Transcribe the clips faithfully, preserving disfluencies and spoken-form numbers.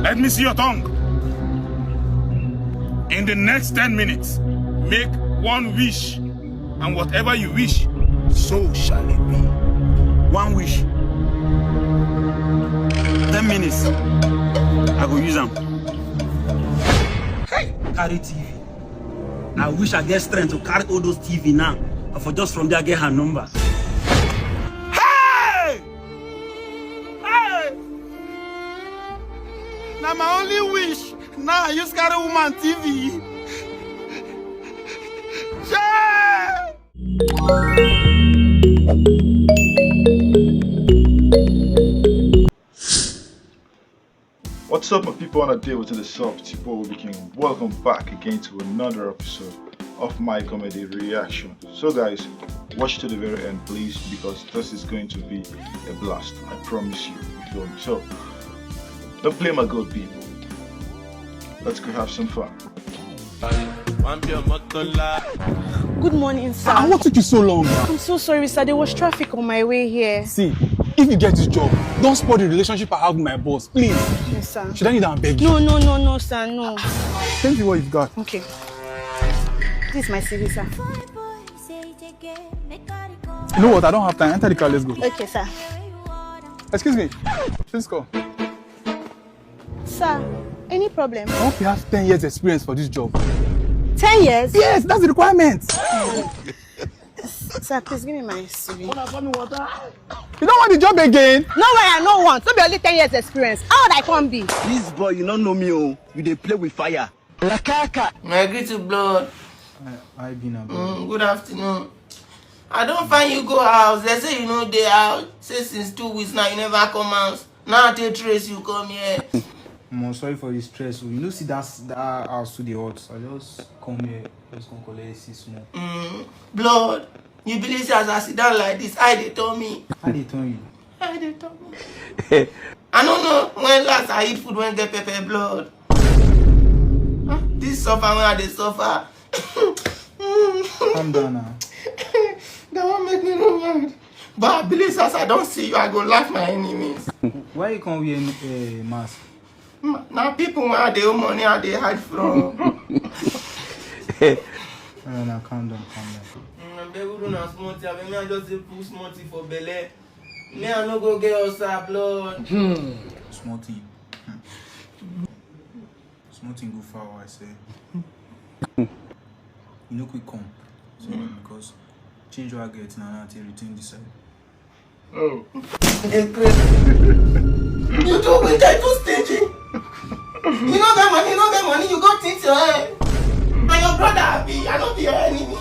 Let me see your tongue. In the next ten minutes, make one wish, and whatever you wish, so shall it be. One wish. Ten minutes. I go use am. Hey! Carry T V. I wish I get strength to carry all those T V now. I for just from there get her number. Hey! Hey! Na my only wish. Now I use carry woman T V. Shey! What's up, my people? On a day with the soft people, we can welcome back again to another episode of my comedy reaction. So, guys, watch to the very end, please, because this is going to be a blast. I promise you. You feel me? So, don't play my good people. Let's go have some fun. Good morning, sir. Ah, what took you so long? I'm so sorry, sir. There was traffic on my way here. See, if you get this job, don't spoil the relationship I have with my boss, please. Yes, sir. Should I need and beg you? No, no, no, no, sir, no. Tell me what you've got. Okay. This is my C V, sir. You know what? I don't have time. Enter the car. Let's go. Okay, sir. Excuse me. Please call. Sir, any problem? I hope you have ten years experience for this job. Ten years? Yes, that's the requirement. Sir, please give me my C V. You don't want the job again? No way, I no want. No be only ten years experience. How would I come be? This boy, you don't know me, oh. You dey play with fire. My greeting, blood. I been about. Mm, good afternoon. I don't find you go house. They say you know they out. Say since two weeks now you never come out. Now they trace you come here. I'm sorry for the stress. Oh. You know, see that's that house to the hot. I just come here, just come collect six more. Mm, blood. You believe say as I sit down like this, I dey turn me. I dey turn you. I dey turn me. I don't know when last I eat food when get pepper blood. Ah, this suffer when I dey suffer. Calm down now. That one make me no mad. But I believe as I don't see you, I go laugh my enemies. Why you come wear uh, mask? Now people when I dey owe money, I dey hide from. No, no, calm down, calm down. Mm, I beg you do na small thing. I beg me I just dey put small thing for belle. Me I no go get ulcer blood. Small thing. Small thing go far, I say. You know, quick come. So, because change what I get now, now till return this side. You too wicked, too stingy. You no get money, you no get money, you go tint your hair. And your brother Abi, I no be your enemy.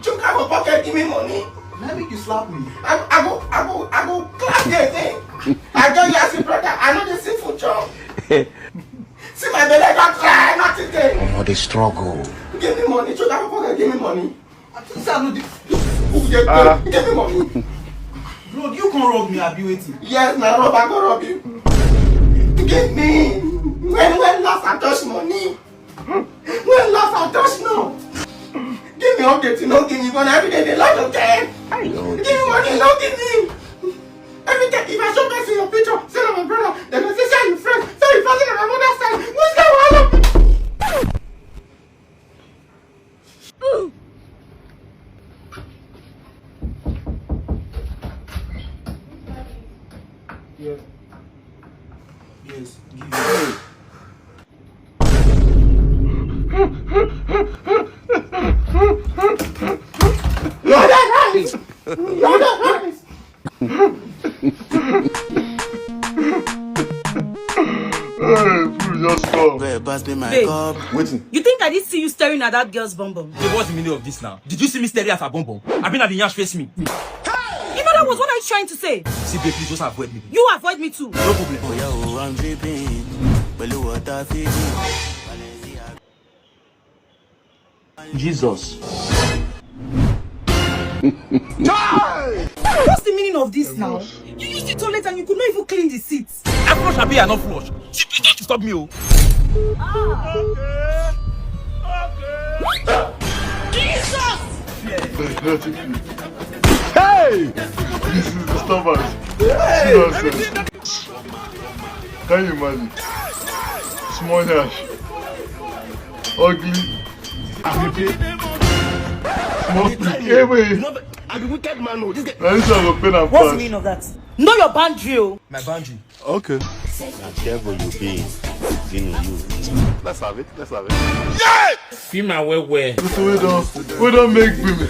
Chuka for pocket, give me money. Let me you slap me. I, I go, I go, I go clap you again. I tell you as a brother, I know the sinful job. See my belly, don't try, nothing there. Omo dey struggle. Give me money, Chuka for pocket, give me money. I think say I know the. Who dey give me money? Bro, you can't rob me, Abi waiting. Yes, na rob, I go rob you. Give me. When when last I touch money? When last I touch no? Give me update, you know, give me money every day. They like to tell. Give me money, no give me. Every time if I show person your picture, say na my brother, they go say say you friend, say you father na my mother side. What's that one? Yes. Yes. Give me. Lord arise! Lord arise! Hey, please just stop. Babe, pass me my Babe. Cup. Waiting. You think I did see you staring at that girl's bum bum? So what's the meaning of this now? Did you see me staring at her bum bum? I mean, at the yash face me. In other words, what are you trying to say? See, babe, please just avoid me. You avoid me too. No problem. Oh yeah, oh, I'm dripping. Pẹ̀lú water Fiji. Jesus. What's the meaning of this now? You used the toilet and you could not even clean the seats. I flush, abi I not flush. See, please don't disturb me, oh. Jesus! Hey! This is disturbance. Nonsense. Can you imagine? Small nyash. Ugly. Small pikin. Hey, wait. You know, I be wicked man o. This guy. Na this one go pain am pass. What's the meaning of that? Know your boundary o. My boundary. Okay. Na devil you be. Zinu you. Let's have it. Let's have it. Feel my well well. This wey don, wey don make women.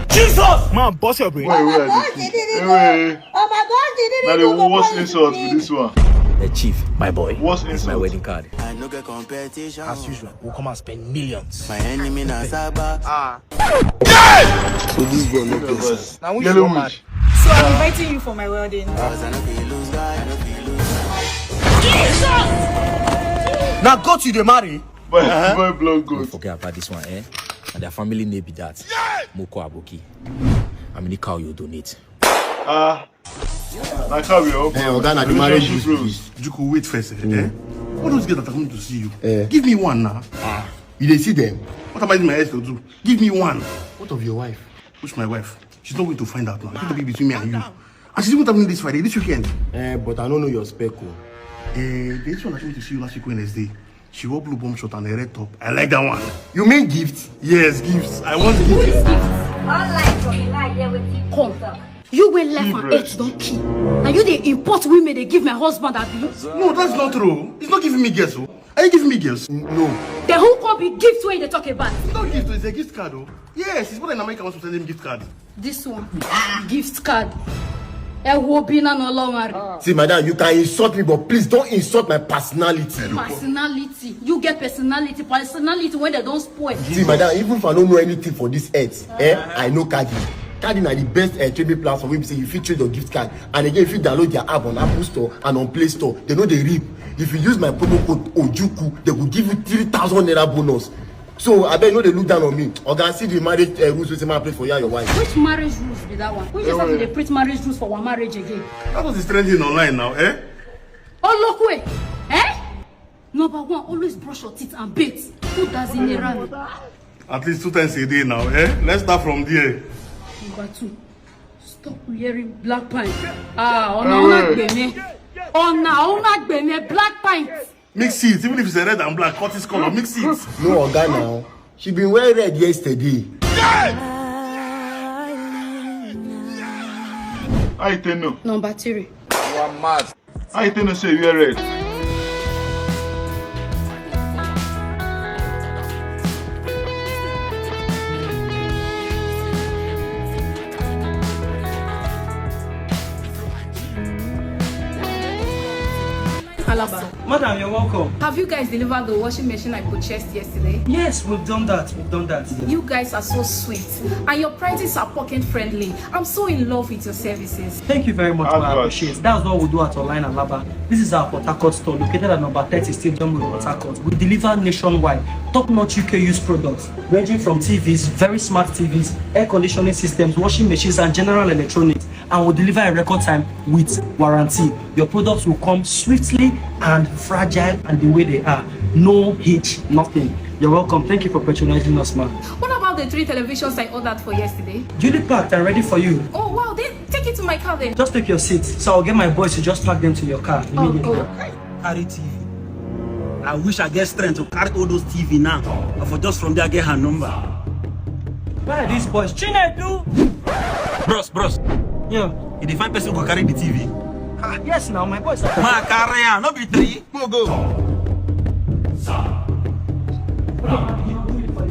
Jesus! Man, bust your brain. Wait, wait, wait. Oh my God, you didn't Now they know worst what insult with this one. The chief, my boy. Worst insult. This is my wedding card. I no get competition. As usual, we'll come and spend millions. My enemy na Saba. Ah. So this boy no get sense. Now which Yellow woman? Witch. So I'm inviting you for my wedding. Cause I no fit lose guy, I no fit lose guy. Now go to the marry. Boy, boy, blood Don't goat. Forget about this one, eh? And their family name be that. Moko Aboki. How many cow you donate? Ah, na cow we open. Eh, oga, na the marriage Relationship rules, rules. Juku, wait first, eh? Eh? All those girls that are coming to see you, eh, give me one now. Ah, you dey see them? What am I using my eyes to do? Give me one. What of your wife? Which my wife? She's not going to find out now. It's going to be between me and you. And she's even traveling this Friday, this weekend. Eh, but I don't know your spec o. Eh, this one that came to see you last week Wednesday. She wore blue bomb short and a red top. I like that one. You mean gift? Yes, gifts. I want gift. All life from the night there with you. Come. You wey life and earth don kill. Na you dey import women dey give my husband, abi? No, that's not true. He's not giving me girls o. Are you giving me girls? N-, no. Then who come be gift wey you dey talk about? It's not gift o, it's a gift card o. Yes, it's what an American wants to send him gift card. This one, gift card. Ẹ wo bí iná náà lọ́wọ́ rẹ̀. See, madam, you can insult me, but please don't insult my personality. Personality. You get personality. Personality wey dem don spoil. See, madam, even if I don't know anything for this earth, eh, I know Cardi. Cardi na the best, eh, trading platform wey be say you fit trade your gift card. And again, you fit download their app on Apple Store and on Play Store. They no dey rip. If you use my promo code Ojuku, they go give you three thousand naira bonus. So, abeg, no dey look down on me. Oga, see the marriage, eh, rules wey say make I play for you and your wife. Which marriage rules be that one? Which is Eh, dey print marriage rules for our marriage again? That was the trending online now, eh? Olokwe, eh? Number one, always brush your teeth and bathe. Who does in a run? At least two times a day now, eh? Let's start from there. Number two, stop wearing black pants. Ah, ọ̀nà ọ̀nà gbẹ̀mí. Ọ̀nà ọ̀nà gbẹ̀mí, black pants. Mix it, even if it's a red and black, cut this color, mix it. No, oga now. She been wear red yesterday. How you take know? Number three. You are mad. How you take know say you wear red? Alaba. Madam, you're welcome. Have you guys delivered the washing machine I purchased yesterday? Yes, we've done that. We've done that. You guys are so sweet. And your prices are pocket friendly. I'm so in love with your services. Thank you very much, ma. I appreciate. That's what we do at Online Alaba. This is our Port Harcourt store located at number thirty Stadium Road, Port Harcourt. We deliver nationwide top-notch U K used products ranging from T Vs, very smart T Vs, air conditioning systems, washing machines, and general electronics. And we deliver in record time with warranty. Your products will come swiftly and fragile and the way they are. No hitch, nothing. You're welcome. Thank you for patronizing us, ma'am. What about the three televisions I ordered for yesterday? Duly packed and ready for you. Oh, wow. Then take it to my car then. Just take your seat. So I'll get my boys to just pack them to your car immediately. Oh, oh. Carry T V. I wish I get strength to carry all those T V now. But for just from there, I get her number. Where are these boys? Chinedu! Bros, bros. Yeah. You dey find person go carry the T V? Ah, yes, now my boys are. Ma carry am, no be three. Mo go.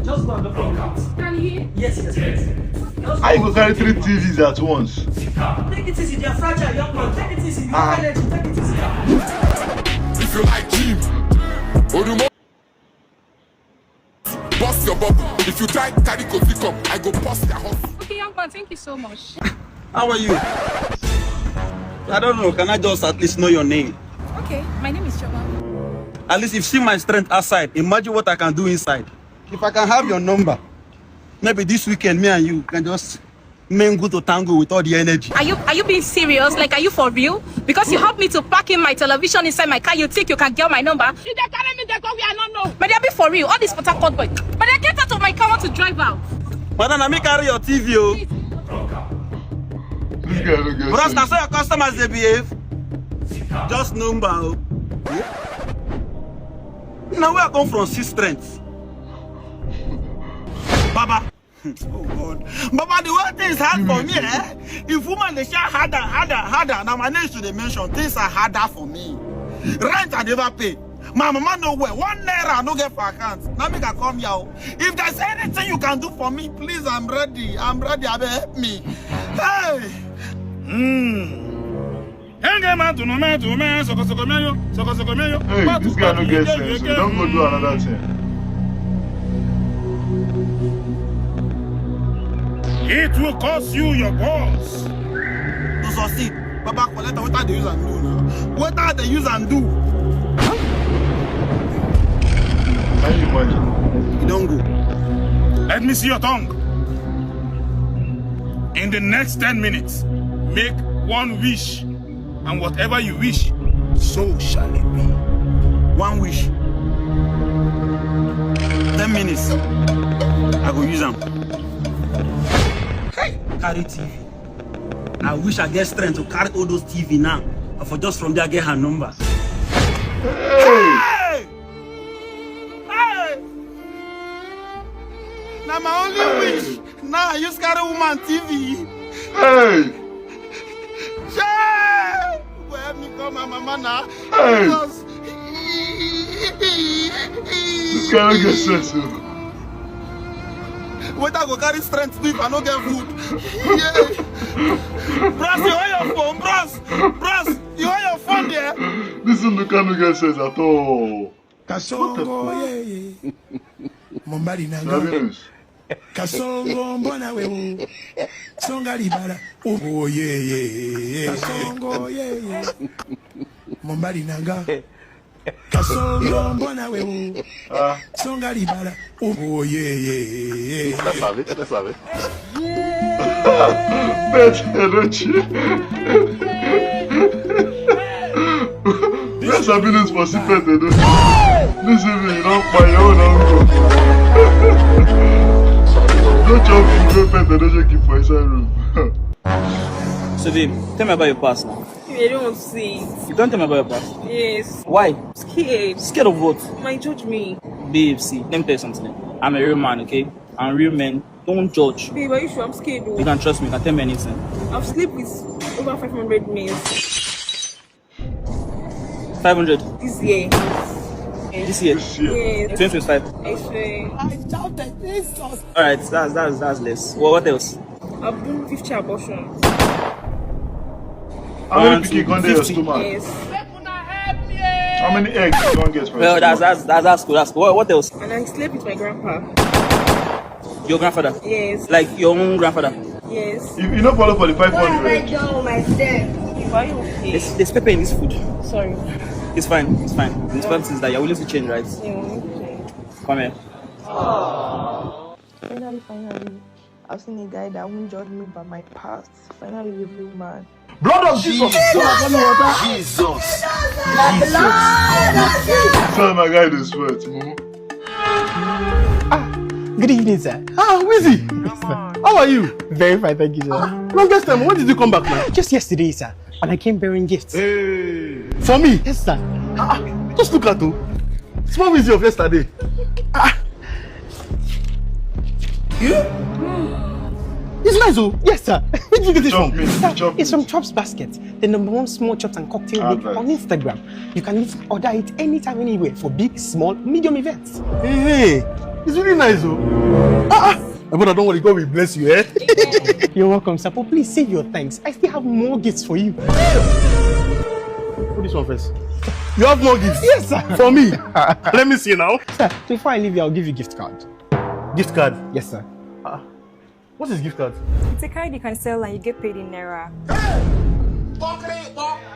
Just go and look for it. Can he? Yes, yes, yes. Just How you go carry three T Vs at once? Take it easy, they are fragile, young man. Take it easy, you Ah. Energy, take it easy. If you like gym, Odumo. Bust your bubble. If you try carry Kofi come, I go bust your hustle. Okay, young man, thank you so much. How are you? I don't know. Can I just at least know your name? Okay, my name is Choma. At least if see my strength outside, imagine what I can do inside. If I can have your number, maybe this weekend, me and you can just mingle to tango with all the energy. Are you, are you being serious? Like, are you for real? Because you helped me to pack in my television inside my car, you think you can get my number? You dey carry me, dey go where I no know. But they be for real. All these Port Harcourt boys. But they get out of my car, want to drive out. Madam, na me carry your T V o. This guy no get Bros, sense. Na so your customers dey behave. Just number o. Now where I come from, see strength. Baba. Oh God. Baba, the way things hard for me, eh? If woman dey shout harder, harder, harder, now my name should dey mention. Things are harder for me. Rent I never pay. My mama no well. One naira I no get for account. Now make I come here o. If there's anything you can do for me, please, I'm ready. I'm ready. Abeg, help me. Hey. Mm. Enge ma tunume tume soko soko meyo, soko soko meyo. Hey, this guy no get sense. We don go do another thing. It will cost you your balls. To succeed, Baba, collect am. Wetin I dey use am do now? Wetin I dey use am do? Can you imagine? You don go. Let me see your tongue. In the next ten minutes, make one wish, and whatever you wish, so shall it be. One wish. Ten minutes. I go use am. Hey, carry T V. I wish I get strength to carry all those T V now. I for just from there get her number. Hey! Hey! Na my only wish. Now I use carry woman T V. Hey! Shey! Who go help me call my mama now? Hey! Jesus. This guy no get sense o. Wetin I go carry strength do if I no get food? Yeah. Bros, you hold your phone, bros. Bros, you hold your phone there. This Nduka no get sense at all. Kasongo, yeah, yeah. Mombari nanga. Kasongo mbona wewe. Songa libala. Oh, yeah, yeah, yeah. Kasongo, yeah, yeah. Mombari nanga. Kasongo mbona wewe. Ah. Songa libala. Oh, yeah, yeah, yeah. Laisse avec, laisse avec. Pete Edochie. Yes, I been this for see Pete Edochie. This evening, you don't buy your own uncle. Don't chop food, go Pete Edochie keep for inside room. So, babe, tell me about your past now. I don't want to see it. You don't tell me about your past? Yes. Why? Scared. Scared of what? My judge me. Babe, see, let me tell you something. I'm a real man, okay? And real men don't judge. Babe, are you sure? I'm scared though. You can trust me, you can tell me anything. I've slept with over five hundred men. Five hundred? This year. This year? Yes. Twenty twenty-five? I swear. I shouted, Jesus. Alright, that's, that's, that's less. Well, what else? I've done fifty abortions. How many pikin come dey your stomach? Yes. How many eggs you don get from your stomach? Well, that's, that's, that's, that's cool, that's cool. What, what else? And I slept with my grandpa. Your grandfather? Yes. Like your own grandfather? Yes. You, you no follow for the five hundred? What have I done with myself? Are you okay? There's, there's pepper in this food. Sorry. It's fine, it's fine. The important thing is that you're willing to change, right? Yeah, I'm willing to change. Come here. Finally, finally, I've seen a guy that won't judge me by my past. Finally, a real man. Blood of Jesus! Jesus! Jesus! Jesus! Sorry, my guy dey sweat. Mumu. Ah, good evening, sir. Ah, Wizzy! How are you? Very fine, thank you, sir. Ah, longest time. When did you come back now? Just yesterday, sir. And I came bearing gifts. Hey. For me? Yes, sir. Ah, just look at you. Small Wizzy of yesterday. Ah. You? It's nice, oh. Yes, sir. Where did you get it from? Sir, it's from Chops Basket, the number one small chops and cocktail week on Instagram. You can literally order it anytime, anywhere for big, small, medium events. Hey, hey. It's really nice, oh. Ah, ah. My brother, don't worry. God will bless you, eh? You're welcome, sir. But please save your thanks. I still have more gifts for you. Put this one first. You have more gifts? Yes, sir. For me? Let me see now. Sir, before I leave you, I'll give you gift card. Gift card? Yes, sir. Ah. What is gift card? It's a card you can sell and you get paid in naira.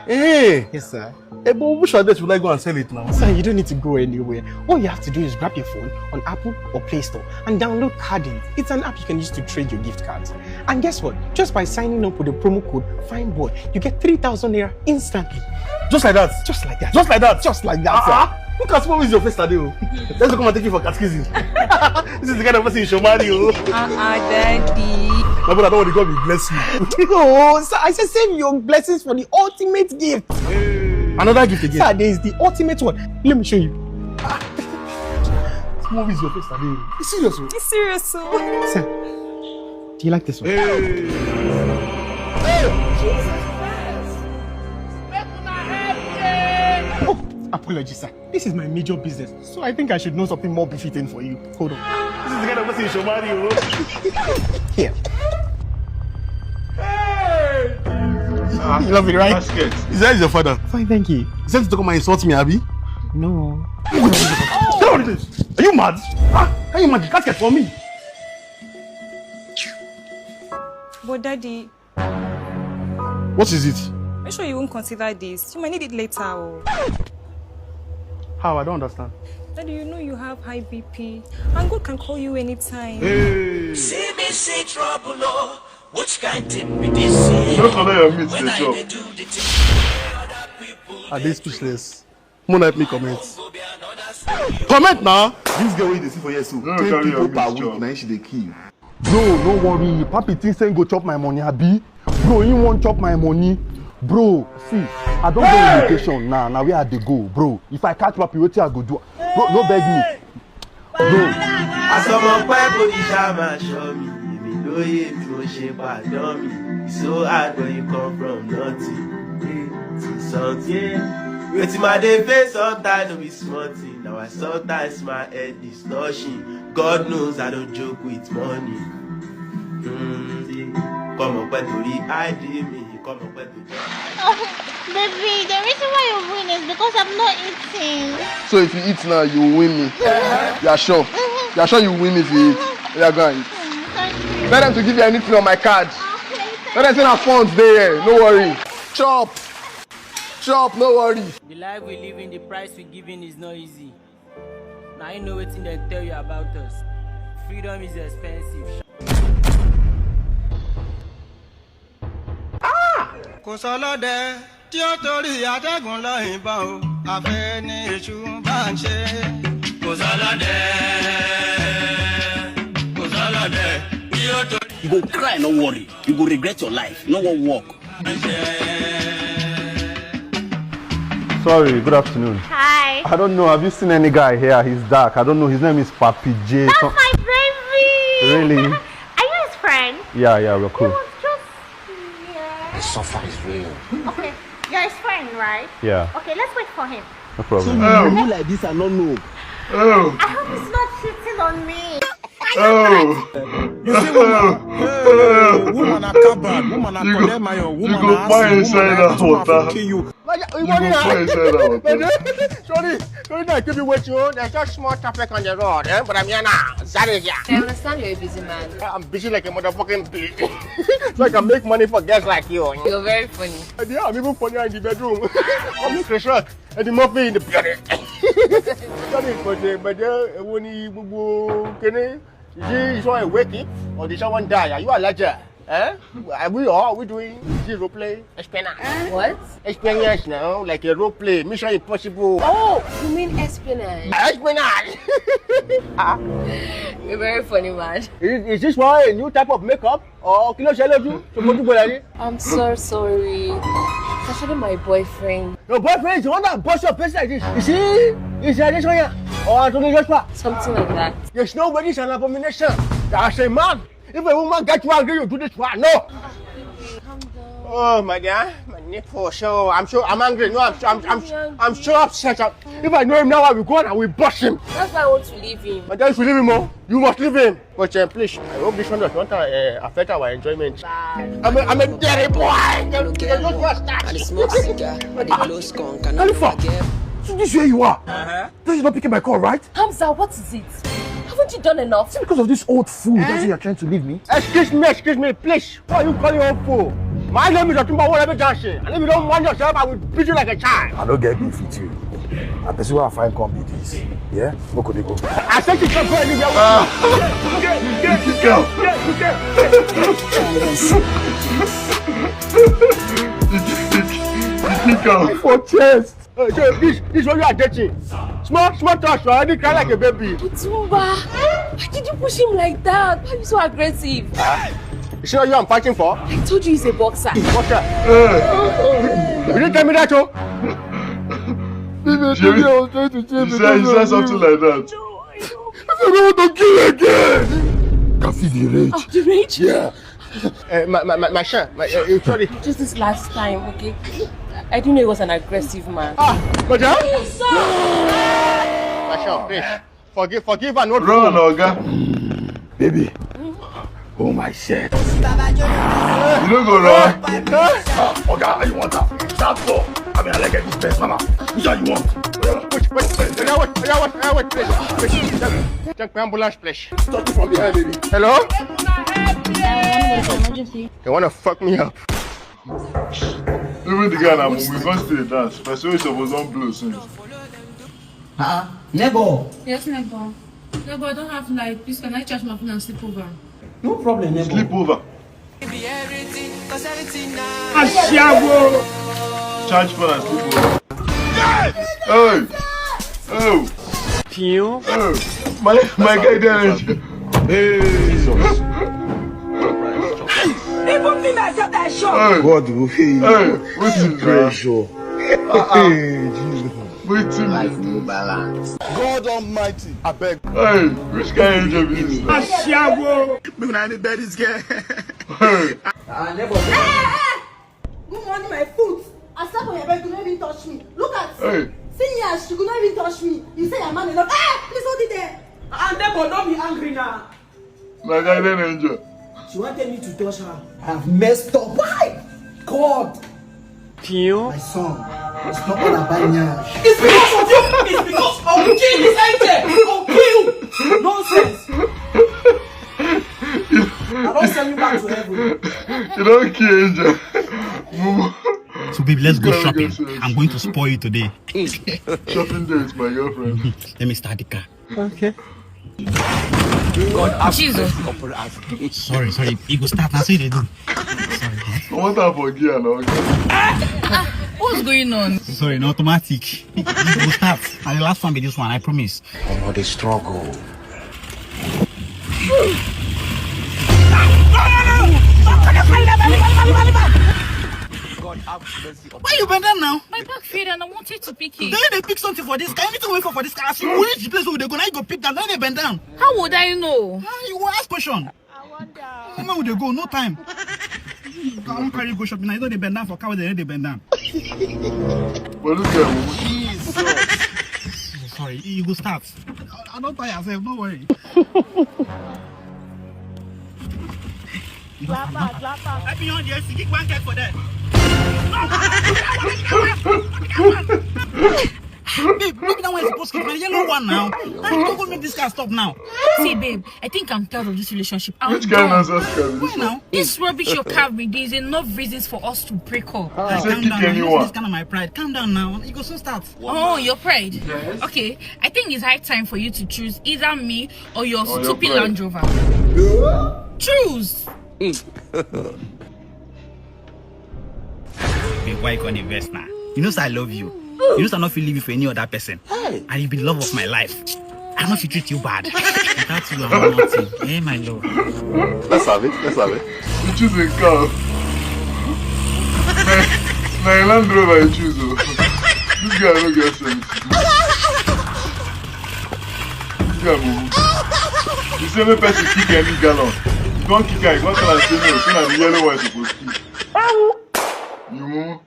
Hey! Yes, sir. Eh, but which address will I go and sell it now? Sir, you don't need to go anywhere. All you have to do is grab your phone on Apple or Play Store and download Carding. It's an app you can use to trade your gift cards. And guess what? Just by signing up with the promo code FINEBOY, you get three thousand naira instantly. Just like that? Just like that. Just like that? Just like that, sir. Ah, ah. Look at what is your face today, oh. Let's go come and take you for catechism. This is the kind of person you should marry, oh. Uh-uh, daddy. My brother, don't worry, God will bless you. No, sir, I said save your blessings for the ultimate gift. Another gift again. Sir, there is the ultimate one. Let me show you. This movie is your face today. You serious? Oh? It's serious, so. Sir, do you like this one? Hey. Hey. Jesus Christ. Make una help me. Oh, apologies, sir. This is my major business, so I think I should know something more befitting for you. Hold on. This is the kind of person you should marry, oh. Here. Hey! You love it, right? Basket. Is that your father? Fine, thank you. He said to come and insult me, Abby? No. Are you mad? Ah, can you imagine? Casket for me. But daddy, what is it? Make sure you won't consider this. You might need it later. Oh. How? I don't understand. Daddy, you know you have high B P. And God can call you anytime. Hey. See me see trouble, oh. Which kind thing be this? Don't color your meat, when I chop. Dey do the thing, other people. Are they speechless? Mo na help me comment. Comment now. This girl wey you dey see for here so, no, ten people per week na she dey kill. Bro, no worry. Papi think say go chop my money, abi? Bro, he won't chop my money. Bro, see, I don't go location now. Now where I dey go, bro? If I catch Papi, wetin I go do? Bro, no beg me. Bro. As I'm a boy, body shama show me. Èmi ló yẹ tí mo ṣe pàdán mi. It's so hard when you come from nothing, yeah, to something. Wetin my dey face sometimes no be small thing. Now I sometimes my head is touching. God knows I don't joke with money. Mm, yeah. Come up with the I D me. Come up with the. Baby, the reason why you win is because I'm not eating. So if you eat now, you win me. You are sure? You are sure you win me if you eat? Yeah, go and eat. Mm, thank you. Tell them to give you anything on my card. Okay, thank you. Tell them say na funds dey here. No worry. Chop. Chop, no worry. The life we live in, the price we give in is not easy. Now you know wetin dem tell you about us. Freedom is expensive. Kò sọ́lọ́dẹ tí ó torí atẹ́gùn lọ yìnbọn o, àfẹ́ ní èṣù bá ń ṣe. Kò sọ́lọ́dẹ, kò sọ́lọ́dẹ tí ó torí. You go cry, no worry. You go regret your life. No one work. Sorry, good afternoon. Hi. I don't know. Have you seen any guy here? He's dark. I don't know. His name is Papi J. That's my baby. Really? Are you his friend? Yeah, yeah, we're cool. He was just here. The suffer is real. Okay, you're his friend, right? Yeah. Okay, let's wait for him. No problem. So you do me like this, I don't know. Oh. I hope he's not cheating on me. Oh. You see, woman, hey, woman are cupboard, woman are condemn my own, woman are asking, woman are asking, woman fit kill you. You go fall inside that water. Sorry, sorry, now give me what you own. There's just small traffic on the road, eh? But I'm here now. That is here. I understand you're a busy man. I'm busy like a motherfucking bee. So I can make money for girls like you. You're very funny. Yeah, I'm even funnier in the bedroom. I'm Chris Rock. Eddie Murphy in the building. Sorry, but uh, but uh, when he gbogbo kene, is he someone waking or did someone die? Are you a legend? Eh? Are we all are we doing zero play? Espionage. What? Espionage now, like a role play, Mission Impossible. Oh, you mean espionage? Espionage. Ah. You're a very funny man. Is, is this one a new type of makeup? Or kí ló ṣe lójú? Ṣé mo dúpọ̀ lẹ́ni? I'm so sorry. It's actually my boyfriend. Your boyfriend is the one that bust your face like this. Is he? Is he Adesanya? Or Anthony Joshua? Something like that. There's no way this is an abomination. As a man, if a woman gets you angry, you do this one. No. Calm down. Oh my dear, my neck for sure. I'm sure I'm angry. No, I'm I'm I'm, I'm so upset. I'm, if I know him now, I will go and I will bust him. That's why I want to leave him. But then if you leave him, oh, you must leave him. But uh, please, I hope this one does not uh, affect our enjoyment. I'm a, I'm a dirty boy. I don't care. And the smoke cigar, and the glow skunk, and Khalifa, so this is where you are. Uh-huh. This is not picking my call, right? Hamza, what is it? Haven't you done enough? Is it because of this old fool that's why you're trying to leave me? Excuse me, excuse me, please. Why are you calling old fool? My name is Otumba Warabe Johnson. And if you don't mind yourself, I will beat you like a child. I don't get beef with you. I pursue I find come be this. Yeah? Moko dey go. I said you can't go anywhere. Ah. Get, get, get, get, get. You kick am. For chest. Uh, so this, this one you are dating. Small, small touch, you already cry like a baby. Otumba, why did you push him like that? Why are you so aggressive? Ah. You see what you I'm fighting for? I told you he's a boxer. Boxer. You didn't tell me that, oh. Baby, I told you I was trying to change. You said, you said something like that. I don't want to kill again. Can feel the rage. Oh, the rage? Yeah. Uh, my, my, my, my, my, uh, sorry. Just this last time, okay? I didn't know he was an aggressive man. Ah, madam? Masha, please. Forgive, forgive and not run, Oga. Baby, oh my shit. You don't go wrong. Ah, Oga, you want that? Stop for. I mean, I like this best, mama. Which one you want? Wait, wait, wait, wait, wait, wait, wait, wait, wait. Take my ambulance, please. Stop it from behind, baby. Hello? They wanna fuck me up. Even the guy now, we can't stay dance. Person is supposed to blow since. Ah, neighbor. Yes, neighbor. Neighbor, I don't have light. Please, can I charge my phone and sleep over? No problem, neighbor. Sleep over. Ashawo. Charge phone and sleep over. Hey! Oh! Pew. Oh! My, my guy there. Hey! Jesus. Even me myself, I shock. Hey. God will heal you. Hey, what is pressure? Hey, Jesus. Wetin be this? God Almighty, I beg. Hey, which kind of job is this? Ashawo. Make una dey beg this girl. Hey. Ah, neighbor. Good morning, my foot. I slept on your bed, you no even touch me. Look at. Hey. See me as you could not even touch me. You say your man enough. Ah, please hold it there. Ah, neighbor, don't be angry now. My guy, then enjoy. She wanted me to touch her. I have messed up. Why? God. Pew. My son. It's not all about now. It's because of you. It's because of you. Kill this angel. I'll kill you. Nonsense. I don't send you back to heaven. You don't kill angel. Mumu. So, baby, let's go shopping. I'm going to spoil you today. Shopping date, my girlfriend. Let me start the car. Okay. Jesus. Sorry, sorry. It go start. I say they do. What happened here now? What's going on? Sorry, no automatic. It go start. And the last one be this one, I promise. Omo, the struggle. Why you bend down now? My back failed and I wanted to pick it. Then they pick something for this car. Anything we for for this car. As you reach the place where they go, now you go pick that. Then they bend down. How would I know? Ah, you will ask question. I wonder. Where would they go? No time. I won't carry you go shopping. I know they bend down for car. They they bend down. But look at Jesus. Sorry, you go start. I, I don't tire yourself. No worry. Clap back, clap back. Let me on the S C, kick one keg for them. Babe, look that one is supposed to be the yellow one now. Don't go make this car stop now. See, babe, I think I'm tired of this relationship. I'm Which kind done. Of nonsense can Why this now? One? This rubbish you're carrying is enough reasons for us to break up. Ah, you say Calm kick down now. Anyone. This kind of my pride. Calm down now. You go soon start. Oh, your pride? Yes. Okay, I think it's high time for you to choose either me or your Or your stupid pride. Land Rover. Choose. Babe, why you gonna invest now? You know say I love you. You know say I not feel leave you for any other person. And you be the love of my life. I know she treat you bad. Without you, I'm nothing. Eh, my love. Let's have it. Let's have it. You choose a car. Na na Land Rover you choose o. This guy no get sense. This guy mumu. You say make person kick any gallon. You don kick am, you don tell am say no, say na the yellow one suppose kick. You mumu.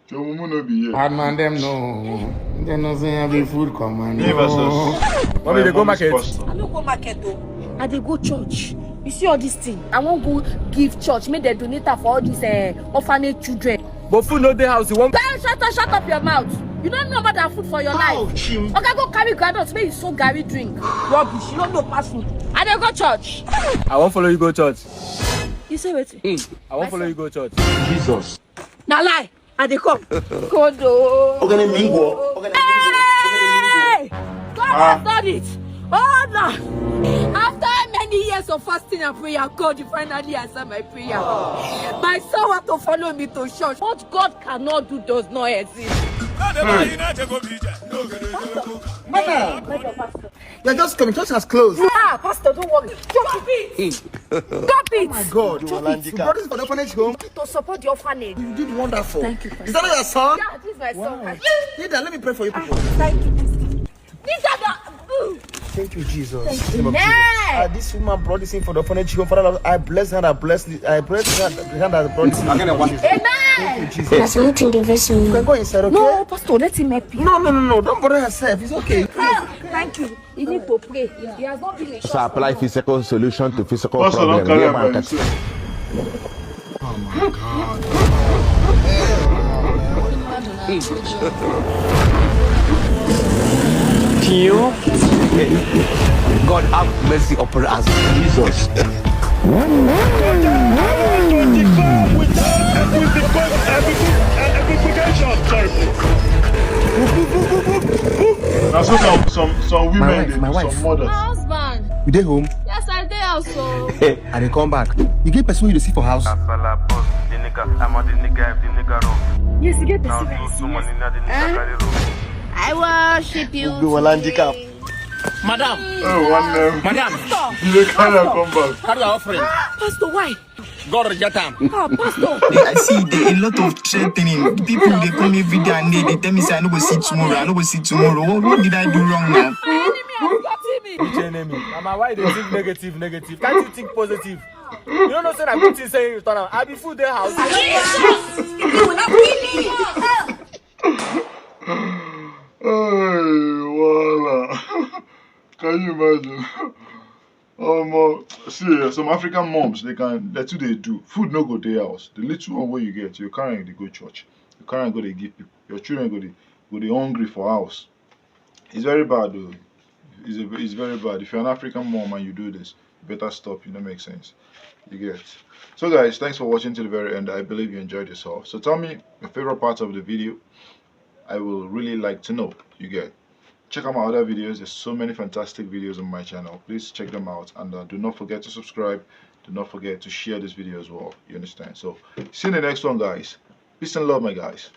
Your mumu no be here. Bad man, them know. They know say I be food commando. Me versus. Mommy, they go market. Pastor. I no go market o. I dey go church. You see all this thing? I wan go give church make dem donate am for all these uh, orphanage children. But food no dey house. You want? Guy, shut up, shut up your mouth. You don't know about that food for your life. Oga, go carry groundnut make you soak garri drink. Rubbish, you don't know pass food. I dey go church. I won't follow you go church. You say wetin? I won't follow you go church. Jesus. Na lie. I dey come. Kodo. Ogene mingo. Ogene Hey! God has done it. Oh no! After many years of fasting and prayer, God finally answered my prayer. My son want to follow me to church. What God cannot do does not exist. Madam, you're just coming. Church has closed. Ah, Pastor, don't worry. Church is Stop it! My God. You brought this for the orphanage home? To support the orphanage. You did wonderful. Thank you, Pastor. Is that not your son? Yeah, this is my son. Wow. Hilda, let me pray for you people. Thank you, Pastor. This is the... Thank you, Jesus. Thank you. Amen. Uh, this woman brought this in for the orphanage home. Father, I bless her. I bless the, I bless her. The hand that brought this in. Amen. Thank you, Jesus. There's something the vessel. You can go inside, okay? No, Pastor, let him help you. No, no, no, no. Don't bother yourself. It's okay. Thank you. You need to pray. He has not been a... So apply physical solution to physical problem. Pastor, don't carry am by himself. Oh my God. Tio. God have mercy upon us. Jesus. Now, so some, some, some women, my wife, they my do, wife. Some mothers. My husband. You dey home? Yes, I dey house, so. I dey come back. You get person you dey see for house? Asala boss, the nigga, I'm on the nigga, if the nigga roll. Yes, you get person. Now, so, so money, now the nigga carry roll. I worship you. Madam. Oh, one name. Madam. You dey carry am come back. Carry your offering. Pastor, why? God reject am. Ah, Pastor. I see the, a lot of threatening. People, they call me every day and they, they tell me say I no go see tomorrow. I no go see tomorrow. What, what did I do wrong now? My enemy has gotten me. Which enemy? Mama, why you dey think negative, negative? Can't you think positive? You don't know say na good thing say you turn am. I be food dey house. Jesus! You will not kill me. Hey, voila. Can you imagine? Omo, see, eh, some African moms, they can, they too, they do. Food no go dey house. The little one wey you get, you carry am dey go church. You carry am go dey give people. Your children go dey, go dey hungry for house. It's very bad, though. It's a, it's very bad. If you're an African mom and you do this, you better stop. It no make sense. You get. So, guys, thanks for watching to the very end. I believe you enjoyed yourself. So tell me your favorite parts of the video. I will really like to know. You get. Check out my other videos. There's so many fantastic videos on my channel. Please check them out, and, uh, do not forget to subscribe. Do not forget to share this video as well. You understand? So, see you in the next one, guys. Peace and love, my guys.